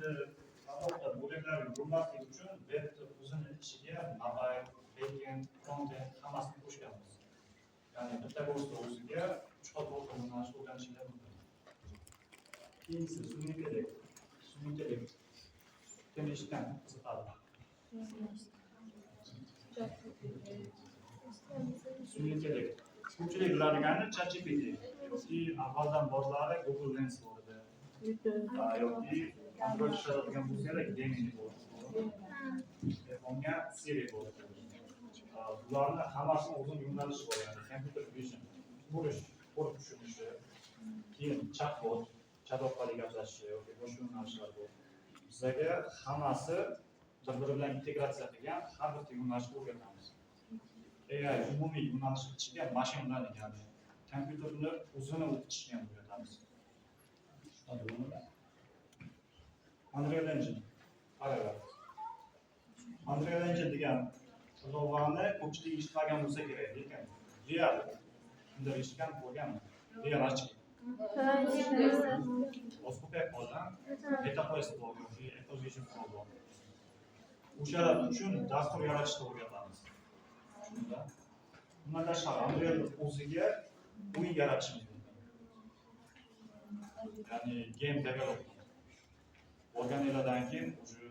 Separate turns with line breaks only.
Endi alohida bo'laklarga bo'lmaslik uchun webni o'zini ichiga mobile, backend, frontend hammasini qo'shganmiz. Ya'ni bitta kursda o'ziga uch xil, to'rt xil yo'nalishni o'rganishinglar mumkin. Keyingisi sun'iy intellekt. Sun'iy intellekt kim eshitgan, qiziqadi? Sun'iy intellekt. Ko'pchilik biladigani ChatGPT yoki avvaldan borlari Google Lens bor edi. Yoki Android ishlatadigan bo'lsanglar, Gemini bor. Telefonga Siri bor. Bularni hammasini o'zini yo'nalishi bor, ya'ni computer vision, ko'rish, ko'rib tushunishi, keyin chatbot, chat orqali gaplashishi yoki boshqa yo'nalishlar bor. Bizaga hammasi bir-biri bilan integratsiya qilgan har bitta yo'nalishni o'rgatamiz. AI umumiy yo'nalish ichiga machine learning, ya'ni kompyuterni o'zini o'qitishni ham o'rgatamiz. Tushunadimi? Unreal Engine. Qaranglar. Unreal Engine degan ilovani ko'pchilik eshitmagan bo'lsa kerak, lekin VR kimdir eshitgan, ko'rganmi? VR очки. Hozir ko'payib qoldi. Meta Quest bor yoki Apple Vision Pro bor. O'shalar uchun dastur yaratishni o'rgatamiz. Shunda. Bundan tashqari Unreal o'ziga o'yin yaratishimiz mumkin. Ya'ni game development. O'rganinglardan keyin уже